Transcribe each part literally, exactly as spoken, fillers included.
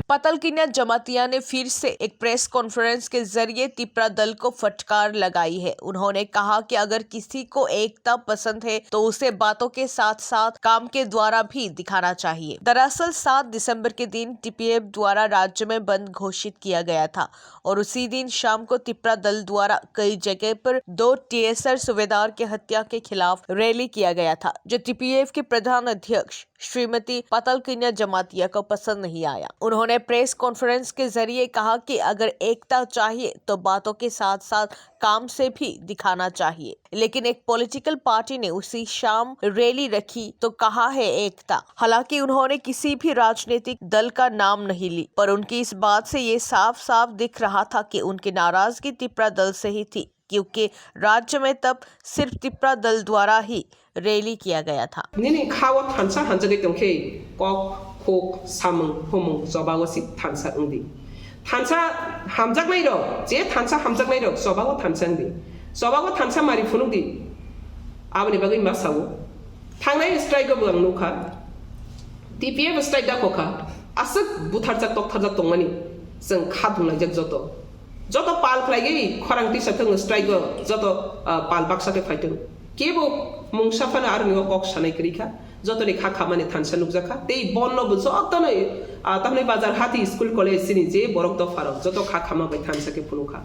पतलकिन्या जमातिया ने फिर से एक प्रेस कॉन्फ्रेंस के जरिए तिपरा दल को फटकार लगाई है। उन्होंने कहा कि अगर किसी को एकता पसंद है तो उसे बातों के साथ साथ काम के द्वारा भी दिखाना चाहिए। दरअसल सात दिसंबर के दिन टीपीएफ द्वारा राज्य में बंद घोषित किया गया था और उसी दिन शाम को तिपरा दल द्वारा कई जगह पर दो टीएसआर सूबेदार के हत्या के खिलाफ रैली किया गया था, जो टीपीएफ के प्रधान अध्यक्ष श्रीमती पतलकिन्या जमातिया को पसंद नहीं आया। उन्होंने प्रेस कॉन्फ्रेंस के जरिए कहा कि अगर एकता चाहिए तो बातों के साथ साथ काम से भी दिखाना चाहिए, लेकिन एक पॉलिटिकल पार्टी ने उसी शाम रैली रखी तो कहाँ है एकता? हालांकि उन्होंने किसी भी राजनीतिक दल का नाम नहीं ली, पर उनकी इस बात से ये साफ साफ दिख रहा था कि उनकी नाराजगी तिपरा दल से ही थी, क्योंकि राज्य में तब सिर्फ तिपरा दल द्वारा ही रैली किया गया था। Nini kha o thansa hamjagwi tongkhe kok, khuk, samung, humung chobao si thansa wngdi. Thansa hamjaknai rok, je thansa hamjaknai rok chobao thansa wngdi. Chobao thansa mari phunukdi. Aboni bagwi ma sao. Thangnai strike o bo ang nukha. T P F strike da kokha. Aswk butharjak toktharjak tongmani. Chwng kha thunglaijak joto. Joto pal khlaigwi khorang tisa thwng strike o joto, ah, pal baksa khe phaithwng. Kebo mungsa phano aroni o kok sanai kwrwi kha. Jotoni kha khamani thansa nukjakha. Tei bonno bo jotono, ah, tamni bazar hati school college sini je borok dopharok joto kha khama bai thansa khe phunukha.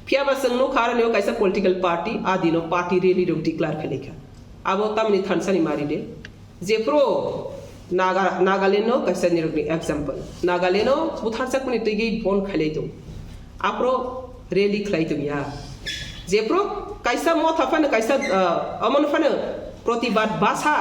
Phiyaba chwng nukha aroni o kaisa political party, a dino party rally rok declare khlaikha. Abo tamni thansani mari de. Jephru Naga, Nagaland no kaisa nirokni example. Nagaland no butharjakmani twigwi bon khailai tong. Aphro rally khlai tong ya. Jephru kaisa motha phano kaisa, ah, omono phano protibad basa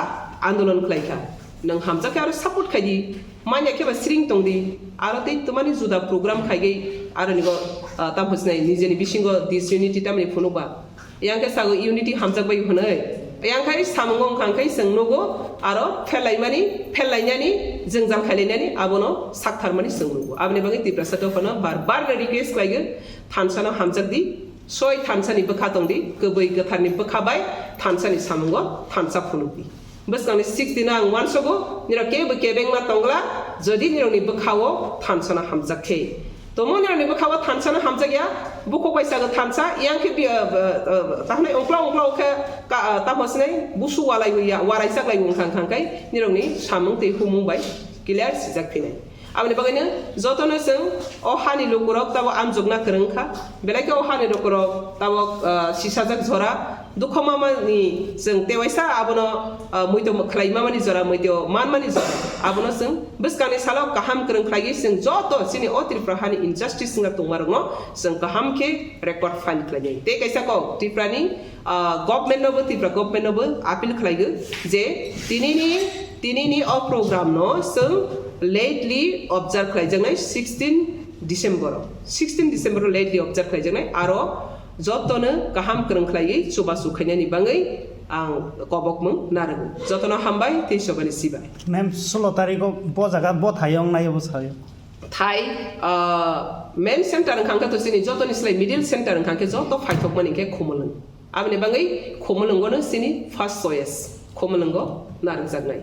andolon khlai kha. Nwng hamjakhe aro support khai di. Manya khe ba sring tong di. Aro tei twmani juda program khaigwi aro nigo, ah, tam hwsnai nijeni bisingo disunity tamni phunukba. Yang khe sago unity hamjak bai hwnwi. Yang khai samungo wngkha khe chwng nugo aro phelaimani, phelainani, jwngjal khailainani abono saktharmani chwng nugo. Aboni bagwi Tiprasa dophano bar bar request khlaigo, thansano hamjak di, soi thansani bwkha tong di, kwbwi kwtharni bwkha bai thansani samungo thansa phunuk di. Bwskangni sixteen ang uansogo, nirok kebo kebengma tongla, jodi nirokni bwkhao thansano hamjak khe. Tomo nirokni bwkhao thansano hamjak ya, bukhuk bai sago thansa, yang khe bi-, ah, ah, ah, tahnai ongkla ongkla khe ka, ah, tamo sinai busu walai ya, waraijak lai wngkha wngkha khe nirokni samung tei humung bai clear sijak phinai. Aboni bagwino jotono chwng o hani lukurok tabok amjokna kwrwng kha, belai khe o hani lukurok tabok, ah, sisajak jora, dukho mamani chwng tewaisa abono, ah, muito khlai mamani jora, muito manmani jora, abono chwng bwskangni salo kaham kwrwng khlaiwi chwng joto chini o Tripura hani injustice wngna tongmarokno chwng kaham khe record file khlainai. Tei kaisa kok Tripurani, ah, government nobo, Tripura government nobo appeal khlaigo je tinini, tinini o program no chwng lately observe khlaijaknai sixteen December o. Sixteen December o lately observe khlaijaknai, aro jotono kaham kwrwng khlaiwi chubachu khainani bagwi ang kobokmung narwgo. Jotono hambai tei chobani sibai. Ma'am, sulo tarikh o bo jaga bo thai wngnai obo sayo. Thai, ah, main center wngkha khe to chini jotoni slai middle center wngkha khe joto phaithokmani khe Khumulwng. Aboni bagwi Khumulwngono chini first choice, Khumulwngo narwkjaknai.